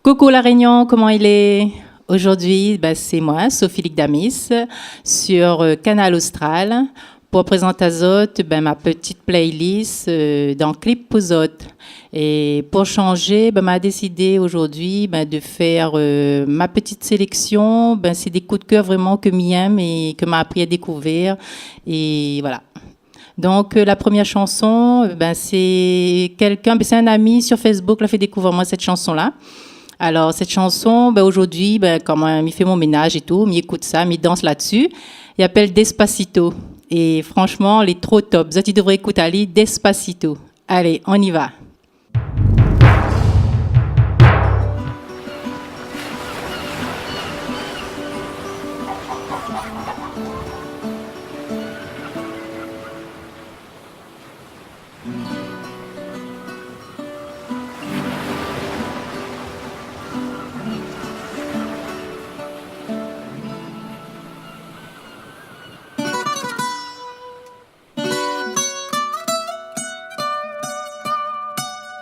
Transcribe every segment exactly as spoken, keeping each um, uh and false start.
Coucou La Réunion, koman i lé ? Zordi, bin, sé moin, Sophie Ligdamis, sur, euh, Kanal Austral, pou prézant azot, bin, mon ti playlist, euh, dan Clip pou zot. É pou shanjé, bin, ma désidé zordi, bin, de fèr, euh, mon ti séléksion. Bin, sé dé kou d'kèr vréman ke mi èm é ke ma apri a dékouvèr. É voilà. Donk, euh, la promièr shanson, euh, bin, sé kèlkin, bin, sé in ami sur Facebook la fé dékouvèr amoin sèt shanson-la. Alor, sèt shanson, bin, zordi, bin, koman mi fé mon ménaz é tou, mi ékout sa, mi dans la dsi. I apèl Despacito. É fransheman, lé tro top. Zot i devré ékout ali, Despacito. Alé, on y va.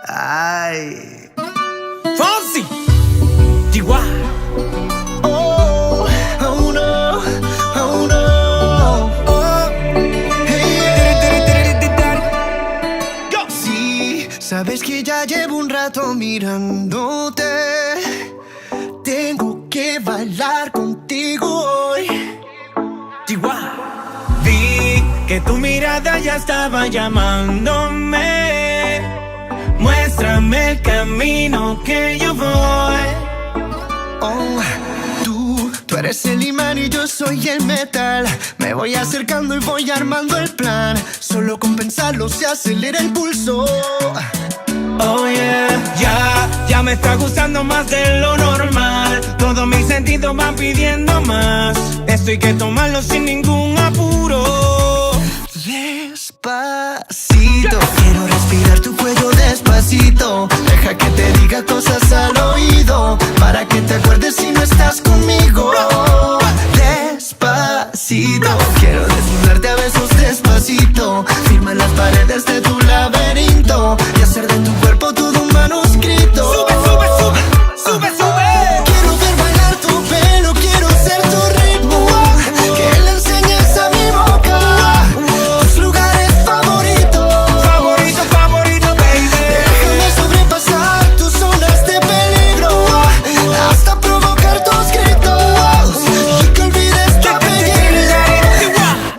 Ay. Fonsi. Tiwa. Oh, oh no, oh no. Oh. Hey. Yo. Sí, sabes que ya llevo un rato mirándote. Tengo que bailar contigo hoy. Tiwa. Vi que tu mirada ya estaba llamándome. Muéstrame el camino que yo voy. Oh, tú, tú eres el imán y yo soy el metal. Me voy acercando y voy armando el plan. Solo con pensarlo se acelera el pulso. Oh yeah, ya, ya me está gustando más de lo normal. Todos mis sentidos van pidiendo más. Esto hay que tomarlo sin ningún apuro. Despacito, quiero respirar tu cuello despacito. Deja que te diga cosas al oído, para que te acuerdes si no estás conmigo. Despacito, quiero desnudarte a besos despacito. Firma las paredes de tu laberinto y hacer de tu cuerpo todo un manuscrito. Sube, sube, sube, sube, sube. Quiero ver bailar tu pelo, quiero ser tu ritmo. Que le enseñes a mi boca tus lugares favoritos. Favorito, favorito, baby. Déjame sobrepasar tus zonas de peligro, hasta provocar tus gritos y que olvides tu apellido.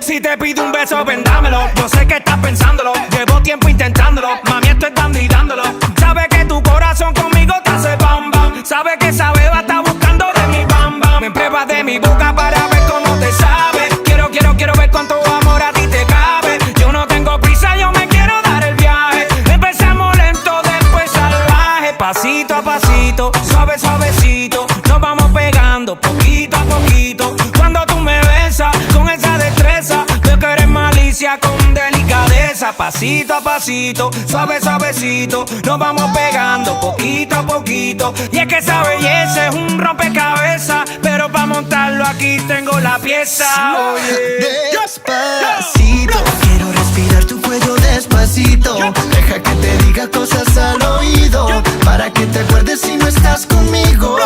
Si te pido un beso, ven, dámelo. Yo sé que estás pensándolo. Llevo tiempo intentándolo. Mami, esto es dando y dándolo. Sabe que tu corazón conmigo te hace bam, bam. Sabe que esa beba está buscando de mi bam, bam. Me pruebas de mi boca para ver cómo te sabe. Quiero, quiero, quiero ver cuánto amor a ti te cabe. Yo no tengo prisa, yo me quiero dar el viaje. Empecemos lento, después salvaje. Pasito a pasito, suave, suavecito. Nos vamos pegando poquito a poquito. Cuando tú me besas con esa destreza, veo que eres malicia con delicadeza. Pasito a pasito, suave, suavecito. Nos vamos pegando poquito a poquito. Y es que esa belleza es un rompecabezas, pero pa montarlo aquí tengo la pieza. Oye. Despacito, quiero respirar tu cuello despacito. Deja que te diga cosas al oído, para que te acuerdes si no estás conmigo.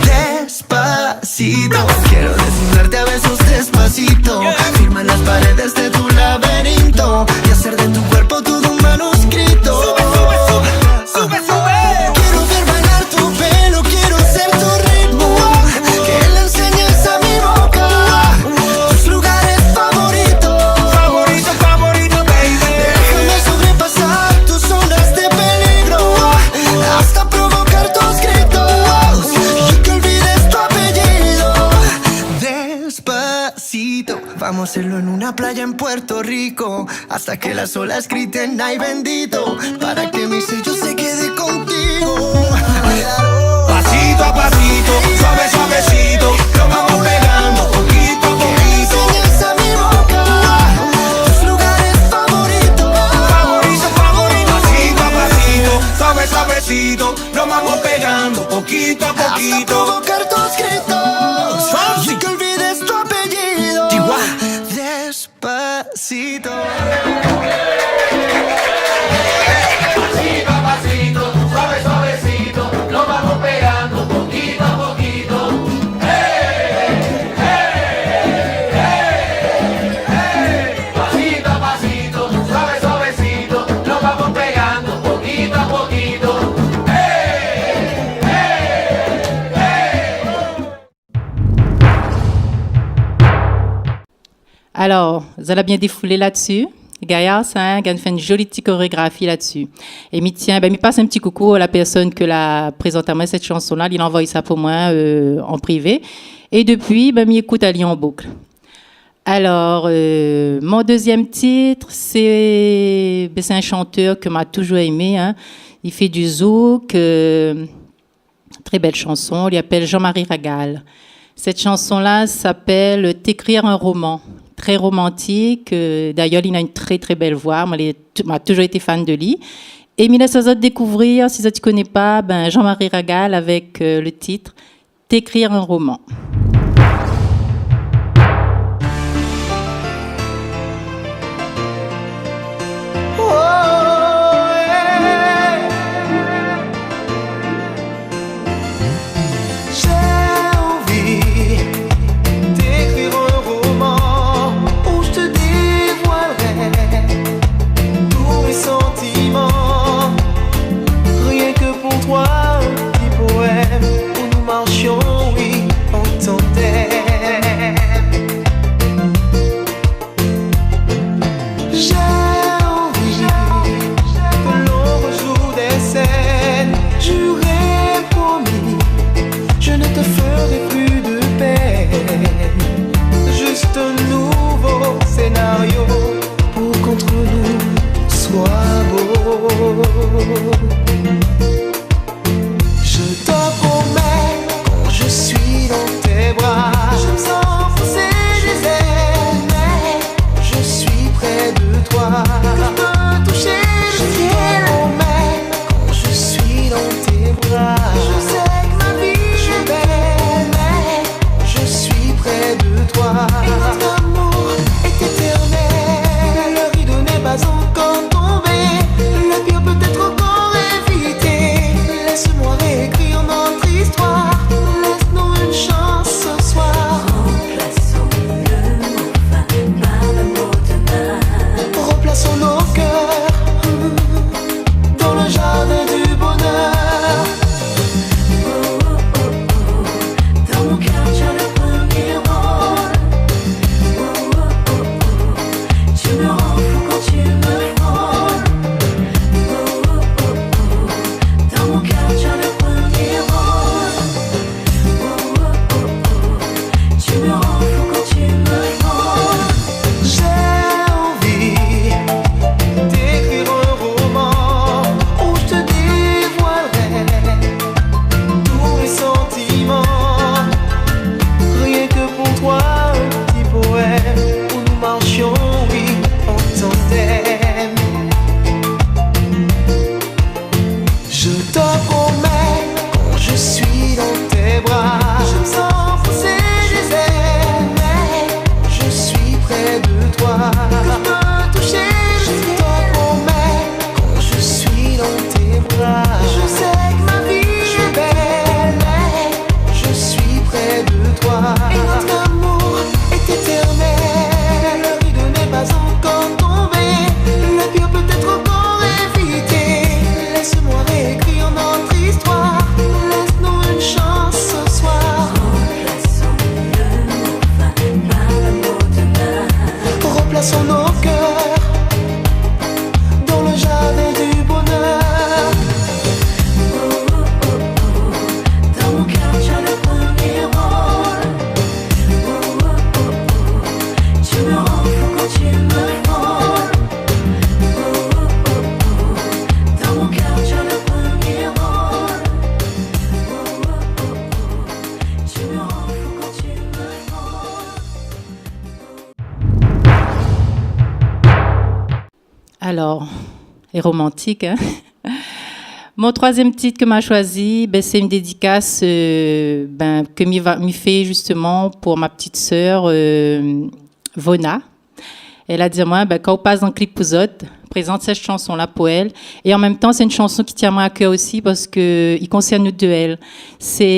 Despacito, quiero desnudarte a besos despacito. Firma las paredes de tu laberinto y hacer de tu cuerpo todo un manuscrito. Sube, sube, sube, sube, sube. Quiero ver bailar tu pelo, quiero ser tu ritmo. Que le enseñes a mi boca tus lugares favoritos. Favorito, favorito, baby. Déjame sobrepasar tus zonas de peligro, hasta provocar tus gritos y que olvides tu apellido. Despacito, vamos a hacerlo en una playa en Puerto Rico, hasta que las olas griten: "Ay, bendito", para que mi sello se quede contigo. Pasito a pasito, suave, suavecito, nos vamos pegando poquito a poquito. Que le enseñes a mi boca tus lugares favoritos. Favorito, favorito. Pasito a pasito, suave, suavecito, nos vamos pegando poquito a poquito. Hasta provocar tus gritos. Fonsi. Y que olvides tu apellido. Tiwa. Despacito. Pasito a pasito, suave, suavecito, nos vamos pegando. Alor, zot la bien défoulé la dsi. Gayar sa, in, gingn fé in zoli ti korégrafi la dsi. É mi tien, bin, mi pas in ti koukou a la pèrsone ke la prézant amoin sèt shanson la, li la anvoy sa pou moin, euh, an privé. É dopi, bin, mi ékout ali an bouk. Alor, euh, mon dézièm tit, sé, bin, sé in shantèr ke ma touzour émé, in. Li fé di zouk, euh, Très belle chanson, li apèl Jean-Marie Ragal. Sèt shanson la i apèl T'écrire un roman. Très romantique, euh, d'ailleurs, li na in très, très belle voix. Moin lé tou-, ma touzour été fan de li. É mi lès azot dékouvrir, si zot i koné pa, bin, Jean-Marie Ragal avèk, euh, le titre T'écrire un roman. J'ai envie d'écrire un roman où je te dévoilerai tous mes sentiments. Rien que pour toi, un petit poème où nous marchions, oui, en tandem. J'ai envie que l'on rejoue des scènes. Juré, promis, je ne te ferai plus de peine. Juste un nouveau scénario pour qu'entre nous soit beau. Je te promets, quand je suis dans tes bras, je me sens pousser des ailes, mais je suis près de toi. Que je peux toucher le ciel. Je te promets, quand je suis dans tes bras, je sais que ma vie est belle, mais je suis près de toi. Et notre amour est éternel. Le rideau n'est pas encore tombé. Le pire peut être encore évité. Laisse-moi réécrire notre histoire. Laisse-nous une chance ce soir. Remplaçons le mot fin par le mot demain. Replaçons nos cœurs dans le jardin du bonheur. Oh, oh, oh, oh. Dans mon cœur, tu as le premier rôle. Oh, oh, oh, oh. Tu me rends fou quand tu me frôles. Oh, oh, oh, oh. Dans mon cœur, tu as le premier rôle. Oh, oh, oh, oh. Tu me rends fou quand tu me frôles. J'ai envie d'écrire un roman où je te dévoilerai tous mes sentiments. Rien que pour toi, un petit poème où nous marchions, oui, en tandem. Je te promets, quand je suis dans tes bras, je me sens pousser des ailes, mais je suis près de toi. Que je peux toucher le ciel. Je te promets, quand je suis dans tes bras, je sais que ma vie est belle, mais je suis près de toi. Et notre amour est éternel. Le rideau n'est pas encore tombé. Le pire peut être encore évité. Laisse-moi réécrire notre histoire. Laisse-nous une chance ce soir. Remplaçons le mot fin par le mot demain. Replaçons nos cœurs dans le jardin du bonheur. Oh, oh, oh, oh. Dans mon cœur, tu as le premier rôle. Oh, oh, oh, oh. Tu me rends fou quand tu me frôles. Oh, oh, oh, oh. Dans mon cœur, tu as le premier rôle. Oh, oh, oh, oh. Tu me rends fou quand tu me frôles. Alor, lé romantik, in. Mon troizièm tit ke ma shoizi, bin, sé in dédikas, euh, bin, ke mi va, mi fé zistoman pou mon ti sèr, euh, Vona. Èl la di amoin, bin, kan ou pas in klip pou zot, prézant sèt shanson la pou èl. É an mèm tan, sé in shanson ki tien amoin a kèr osi parske i konsèrn nou dé èl. Sé,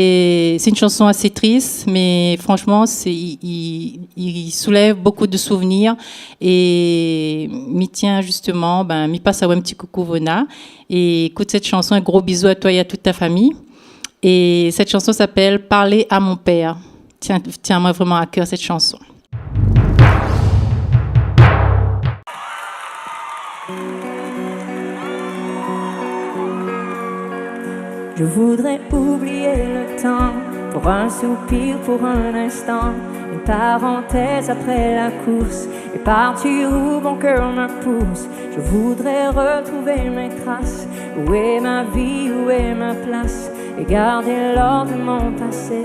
sé in shanson asé tris, mé fransheman, sé, i, i, i soulèv bokou de souvnir. É mi tien zistoman, bin, mi pas aou in ti koukou, Vona. É ékout sèt shanson, in gro bizou a toi é a tout ta famiy. É sèt shanson i apèl Parler à mon père. Tien, tien amoin vréman a kèr sèt shanson. Je voudrais oublier le temps, pour un soupir, pour un instant, une parenthèse après la course, et partir où mon cœur me pousse. Je voudrais retrouver mes traces. Où est ma vie, où est ma place ? Et garder l'or de mon passé,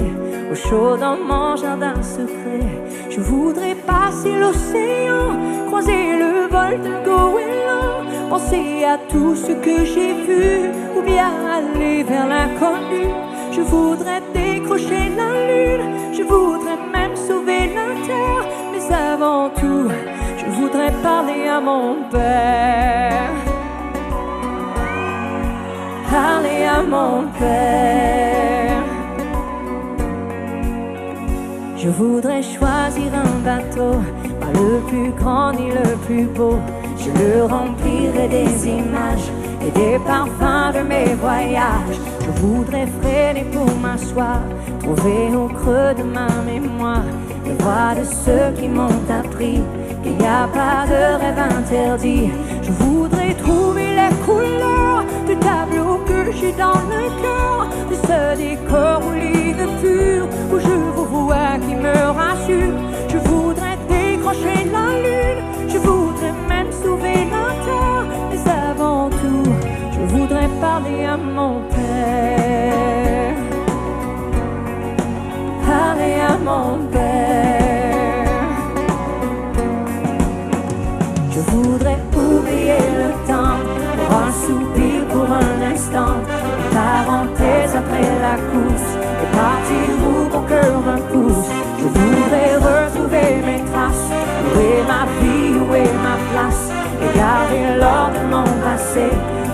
au chaud dans mon jardin secret. Je voudrais passer l'océan, croiser le vol d'un goéland, penser à tout ce que j'ai vu, ou bien aller vers l'inconnu. Je voudrais décrocher la lune, je voudrais même sauver la terre, mais avant tout, je voudrais parler à mon père. Parler à mon père. Je voudrais choisir un bateau, pas le plus grand ni le plus beau. Je le remplirai des images et des parfums de mes voyages. Je voudrais freiner pour m'asseoir, trouver au creux de ma mémoire les voix de ceux qui m'ont appris qu'il n'y a pas de rêve interdit. Je voudrais trouver les couleurs du tableau que j'ai dans le cœur, de ce décor aux lignes pures où je vous vois qui me rassure. Je voudrais décrocher la lune, je voudrais même sauver la terre, mais avant tout, je voudrais parler à mon père. Parler à mon père. Je voudrais oublier le temps, pour un soupir, pour un instant, une parenthèse après la course, et partir où mon cœur me pousse. Je voudrais retrouver mes traces, où est ma vie, où est ma place, et garder l'or de mon passé,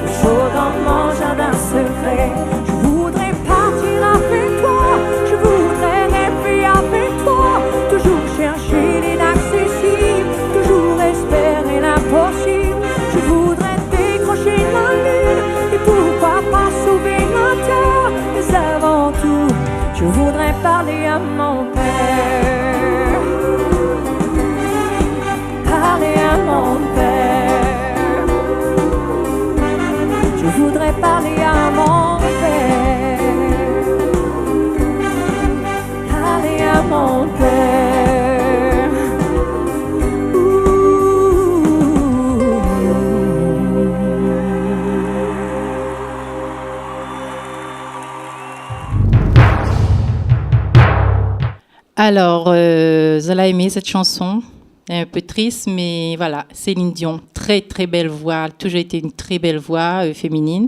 au chaud dans mon jardin secret. Je voudrais partir avec toi, je voudrais rêver avec toi, toujours chercher l'inaccessible, toujours espérer l'impossible. Je voudrais décrocher la lune, et pourquoi pas sauver la terre, mais avant tout, je voudrais parler à mon père. Parler à mon père. Je voudrais parler à mon père. Parler à mon père. Ouh. Alors, euh, zot la èm sèt shanson. Un peu triste, mais voilà, Céline Dion, très, très belle voix, elle a toujours été une très belle voix, euh, féminine,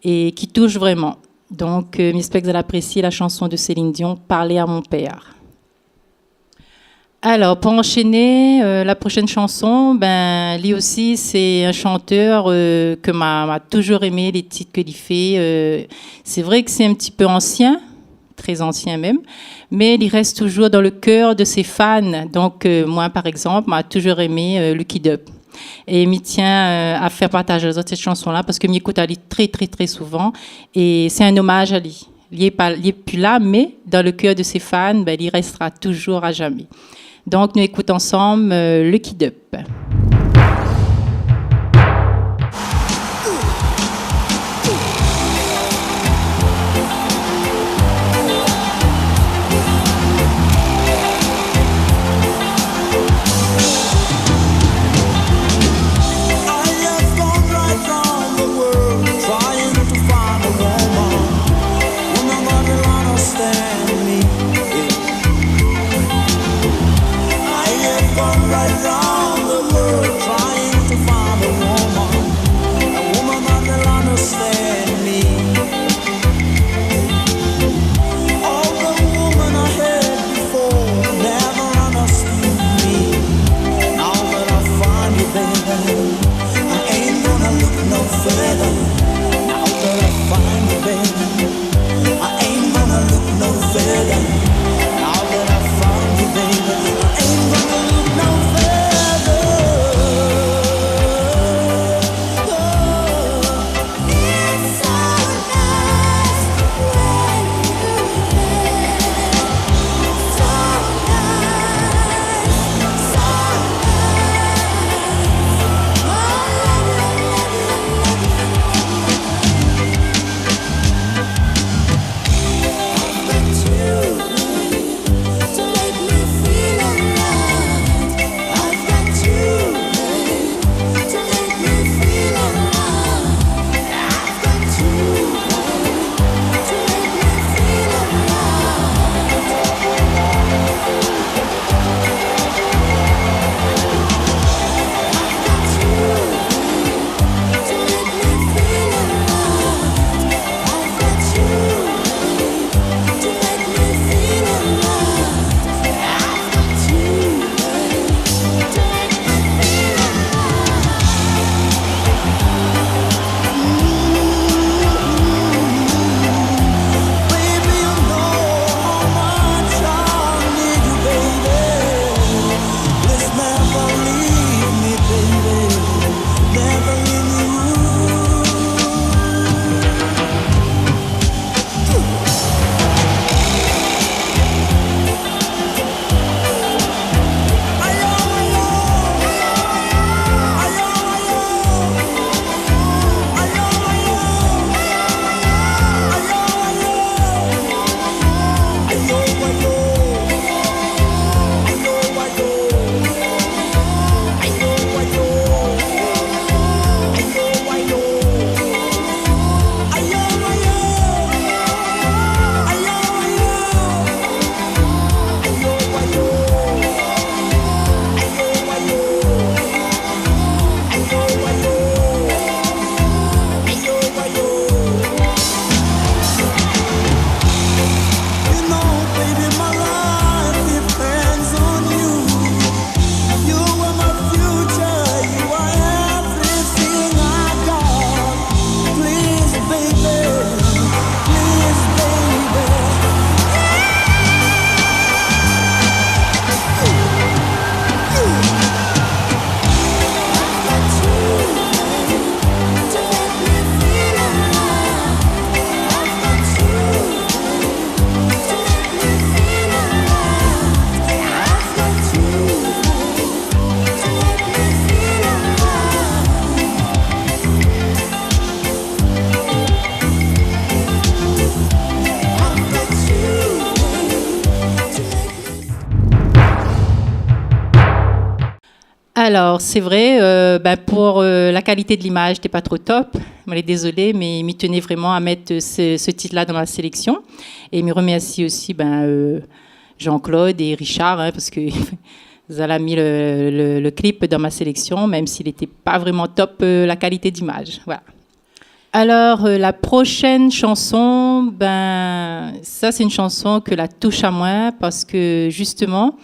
et qui touche vraiment. Donc, euh, mi éspèr ke zot la aprésié la shanson de Céline Dion, Parler à mon père. Alors, pour enchaîner, euh, la prochaine chanson, ben, li osi, c'est un chanteur, euh, ke ma, ma toujours aimé, les titres ke li fé. Euh, c'est vrai que c'est un petit peu ancien, très ancien même, mais li rès toujours dans le cœur de ses fans. Donc, euh, moi, par exemple, ma toujours aimé, euh, Lucky Dube. É mi tien, euh, a fèr partaz azot sèt shanson-la parske mi ékout ali très, très, très souvent. É c'est un hommage à lui. Li lé pa, li lé pi la, mé dans le cœur de ses fans, ben, li rèstra toujours à jamais. Donc, nou ékout ansanm, euh, Lucky Dube. I have gone right round the world trying to find a woman, woman that will understand me. I have gone right round the world trying to find a woman, a woman that will understand me. All the woman I had before never understood me. Now that I find you, baby, I ain't gonna look no further. Now that I find you, baby, I ain't gonna look no further. Now that I found you, baby, I ain't gonna look no further. Oh, it's so nice when you live. So nice, so nice. Oh, let me Alors, c'est vrai, euh, ben, pour, euh, la qualité de l'image, c'était pas trop top. Moi, je suis désolée, mais mi tené vréman a mèt, euh, ce, ce titre-là dans ma sélection. É mi remèrsi osi, ben, euh, Jean-Claude é Richard, hein, parske zot la mi le, le, le clip dan ma séleksyon, mèm si li lété pa vréman top, euh, la kalité d'imaz. Voilà. Alors, euh, la prochaine chanson, ben, ça, c'est une chanson que la touche amoin parske, justement,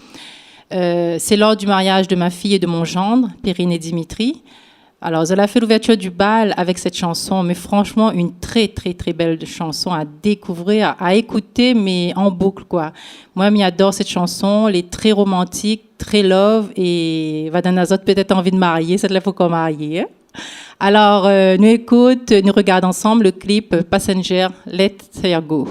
euh, c'est lors du mariage de ma fille et de mon gendre, Perrine et Dimitri. Alors, zot la fé l'ouverture du bal avec cette chanson, mais franchement, une très, très, très belle chanson à découvrir, à écouter, mais en boucle, quoi. Moi, mi ador cette chanson, elle est très romantique, très love, é va donn azot pétèt anvi de marié, sat la fo ankor marié, hein. Alors, euh, nou ékout, nou regard ansanm le clip Passenger, Let Her Go.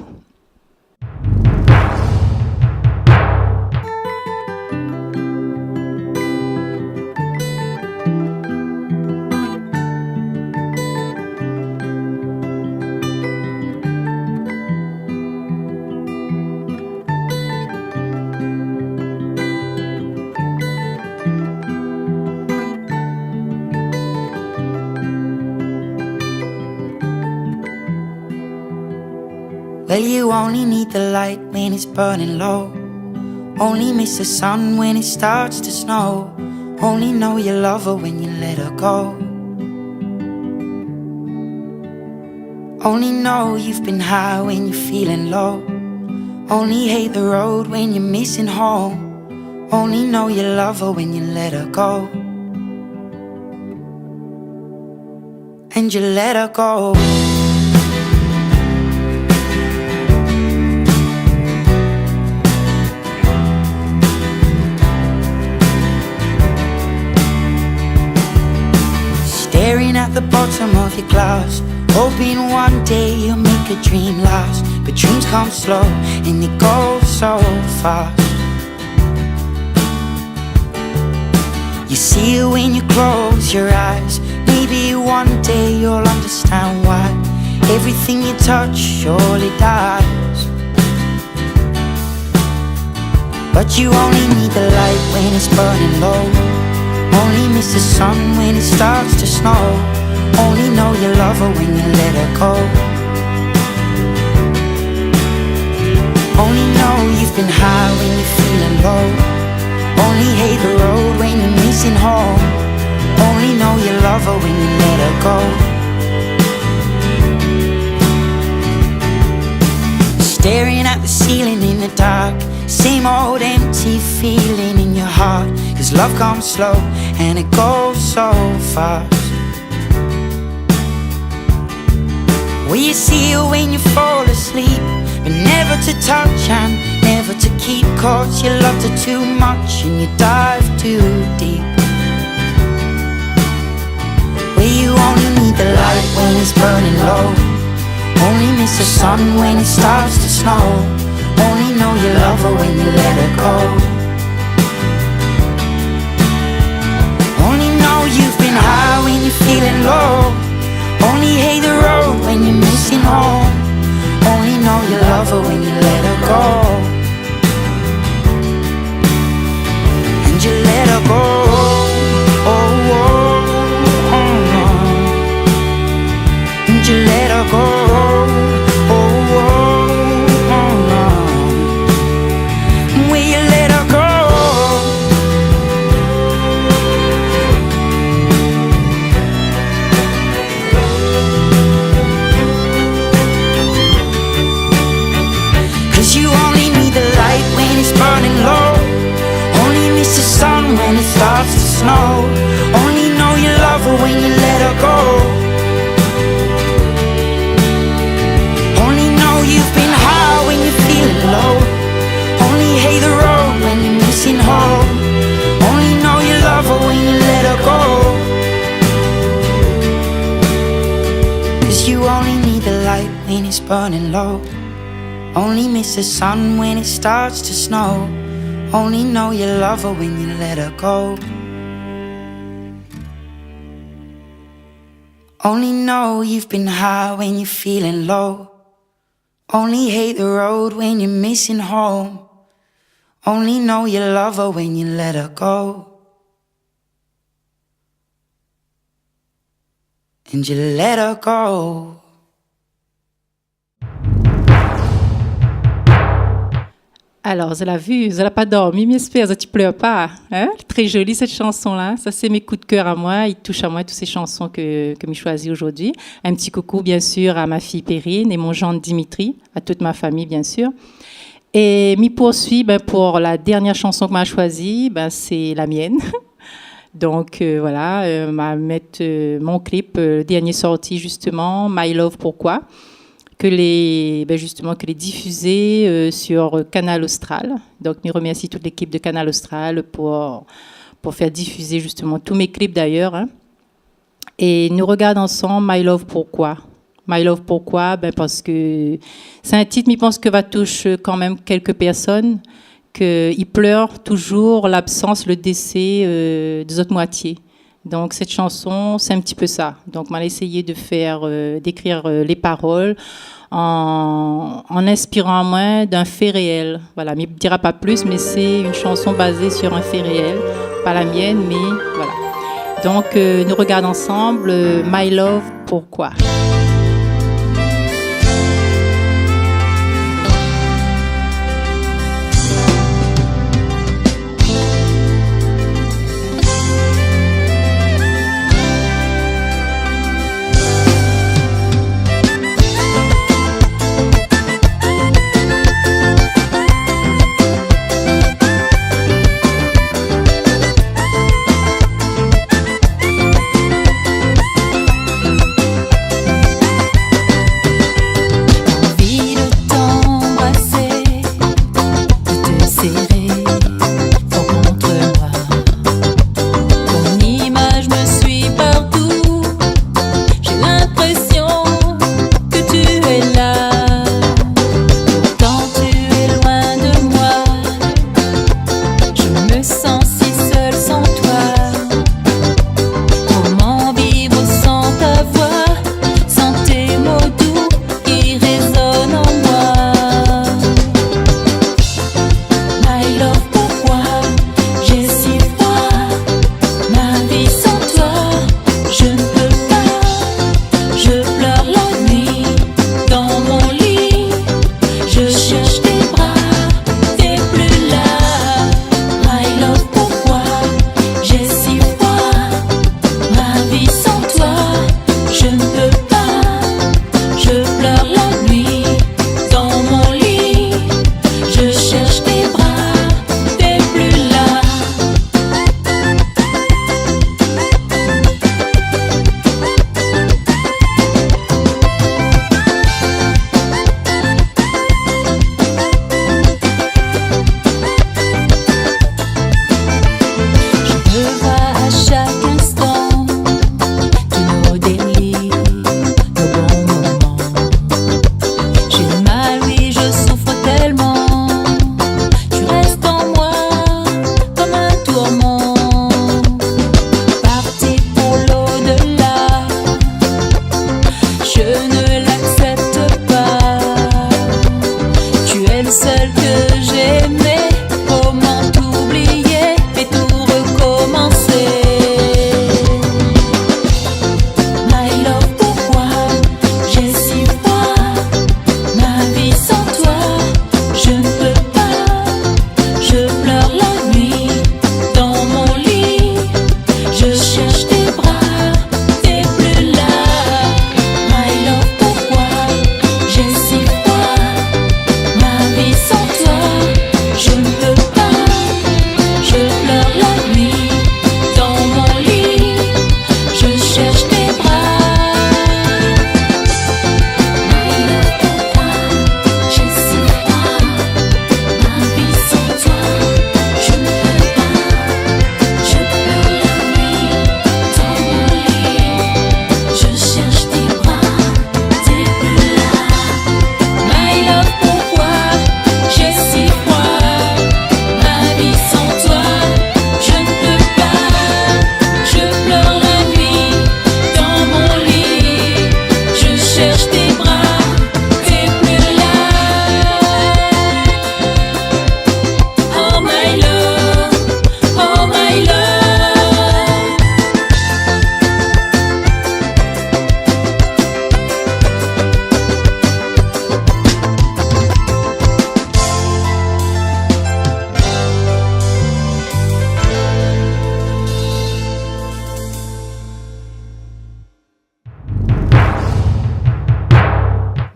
Well, you only need the light when it's burning low. Only miss the sun when it starts to snow. Only know you love her when you let her go. Only know you've been high when you're feeling low. Only hate the road when you're missing home. Only know you love her when you let her go. And you let her go. Staring at the bottom of your glass, hoping one day you'll make a dream last. But dreams come slow and they go so fast. You see it when you close your eyes. Maybe one day you'll understand why everything you touch surely dies. But you only need the light when it's burning low. Only miss the sun when it starts to snow. Only know you love her when you let her go. Only know you've been high when you're feeling low. Only hate the road when you're missing home. Only know you love her when you let her go. Staring at the ceiling in the dark. Same old empty feeling in your heart. 'Cause love comes slow and it goes so fast. Well, you see it when you fall asleep, but never to touch and never to keep, 'cause you loved her too much and you dive too deep. Well, you only need the light when it's burning low. Only miss the sun when it starts to snow. Only know you love her when you let her go. Only know you've been high when you're feeling low. Only hate the road when you're missing home. Only know you love her when you let her go. And you let her go. Oh, oh, oh, oh. And you let her go. Oh, oh, oh, oh. Will you let her go? 'Cause you only need the light when it's burning low. Only miss the sun when it starts to snow. Only know you love her when you let her go. Only know you've been high when you're feeling low. Only hate the road when you're missing home. Only know you love her when you let her go. 'Cause you only need the light when it's burning low. Only miss the sun when it starts to snow. Only know you love her when you let her go. Only know you've been high when you're feeling low. Only hate the road when you're missing home. Only know you love her when you let her go. And you let her go. Alor, zot la vi, zot la pa dormi, mi éspèr zot i plèr pa, in ? Tré zoli sèt shanson-la. Sa sé mé kou d'kèr amoin, i toush amoin, tout sé shanson ke, ke mi shoizi zordi. In ti koukou, biensir, a ma fiy Perrine é mon zanr Dimitri, a tout ma famiy, biensir. É mi poursuiv, bin, pou la dernièr shanson ke ma shoizi, bin, sé la mienne. Donk, euh, voilà, euh, ma mèt, euh, mon clip, euh, dernié sorti, zistoman, My Love Pourquoi, ke lé, bin, zistoman, ke lé difizé, euh, sur, euh, Kanal Austral. Donk, mi remèrsi tout lékip de Kanal Austral pou, pou fé difizé, zistoman, tout mé clip, dayèr, in. É nou rogard ansanm My Love Pourquoi. My Love Pourquoi ? Bin, parske sé in tit, mi pans, ke va toush, euh, kan mèm kèk pèrsone ke i plèr touzour labsans, le désé, euh, de zot moitié. Donk, sèt shanson, sé in ti pé sa. Donk, ma la éséyé de fèr, euh, d'ékrir, euh, lé parol an, an inspiran amoin d'in fé réèl. Voilà, mi dira pa plis, mé sé in shanson bazé sur in fé réèl, pa la mienne, mé voilà. Donk, euh, nou rogard ansanm, euh, My Love Pourquoi.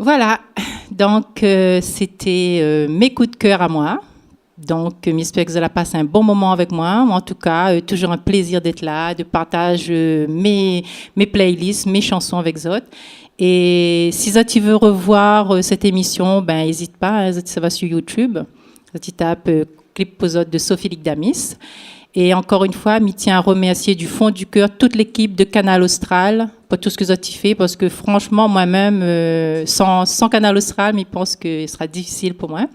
Voilà, donk, euh, sété, euh, mé kou d'kèr amoin. Donk, euh, mi éspèr ke zot la pas in bon moman avèk moin. An tou ka, euh, toujour in plézir d'èt la, de partaz, euh, mé, mé playlist, mé shanson avèk zot. É si zot i vé rovoir, euh, sèt émision, bin, ézit pa, in, zot i sava su YouTube. Zot i tap, euh, Clip pou zot de Sophie Ligdamis. É ankor in foi, mi tien a remèrsié du fon du kèr tout lékip de Kanal Austral pou tout sak zot i fé, parske fransheman, moin mèm, euh, san, san Kanal Austral, mi pans ke sra difisil pou moin.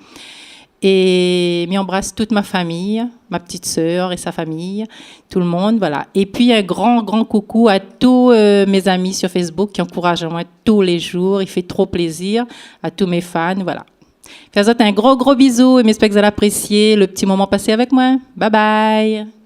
É mi anbras tout ma famiy, ma petite sœur et sa famille, tout le monde, voilà. Épi in gran, gran koukou a tout, euh, mé zami sur Facebook ki ankouraz amoin tou lé jour. I fé tro plézir, a tout mé fan, voilà. Fé azot in gro, gro bizou é mi éspèr ke zot la apresié le pti moman pasé avèk moin. Bye bye.